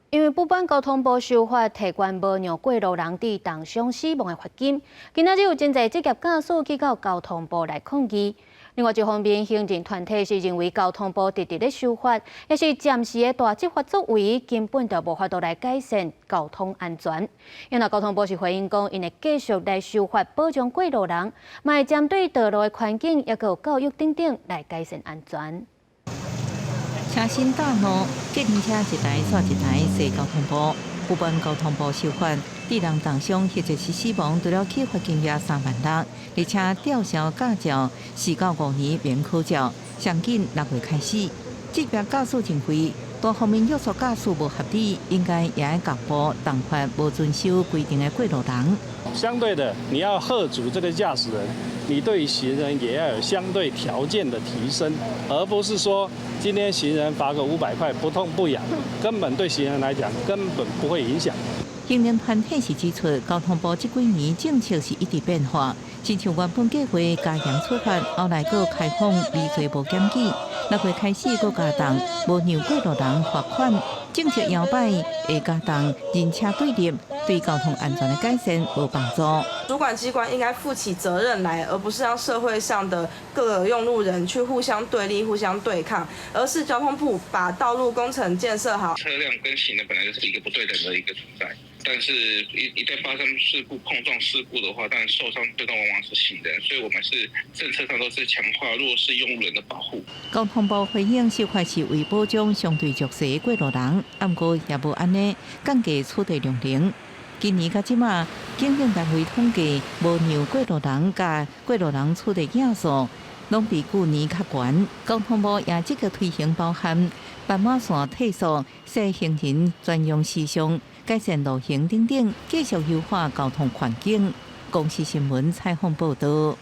因為不滿交通部修法提懸無讓過路人致重傷死亡的罰金，今仔日有真濟職業駕駛去到交通部來抗議。另外一方面，行人團體是認為交通部直直咧修法，抑是暫時的大執法作為，根本就無法度來改善交通安全。因為交通部是回應講，𪜶會繼續來修法保障過路人，嘛會針對道路的環境，抑閣有教育等等來改善安全。車身大路，計程車一台煞一台駛交通部，不滿交通部修法，致人重傷或者是死亡，除了去罰金額3萬六，而且吊銷駕照4到5年免考照，上緊6月開始。職業駕駛認為，單方面約束駕駛無合理，應該也愛共部重罰無遵守規定的過路人。相對的，你要嚇阻這個駕駛人，你對行人也要有相對條件的提升，而不是說今天行人罰個500塊不痛不癢，根本對行人來講根本不會影響。行人團體是指出，交通部這幾年政策是一直變化，親像原本計劃加嚴處罰，後來閣開放離罪無檢舉，6月開始閣加重無讓過路人罰款，政策搖擺會加重人車對立，對交通安全的改善無幫助。主管機關應該負起責任來，而不是讓社會上的各個用路人去互相對立、互相對抗，而是交通部把道路工程建設好。車輛跟行人本來就是一個不對等的一個存在，但是一旦發生事故、碰撞事故的話，但受傷最終往往是行人，所以我們是政策上都是強化弱勢用路人的保護。交通部回應，修法是為保障相對弱勢的過路人，毋過也無按呢降低取締量刑。今年到這馬，檢警單位統計無讓過路人佮過路人取締件數，攏比舊年較懸。交通部也積極推行包含斑馬線退縮、設行人專用時尚、改善路行等等，繼續優化交通環境。公視新聞採訪報導。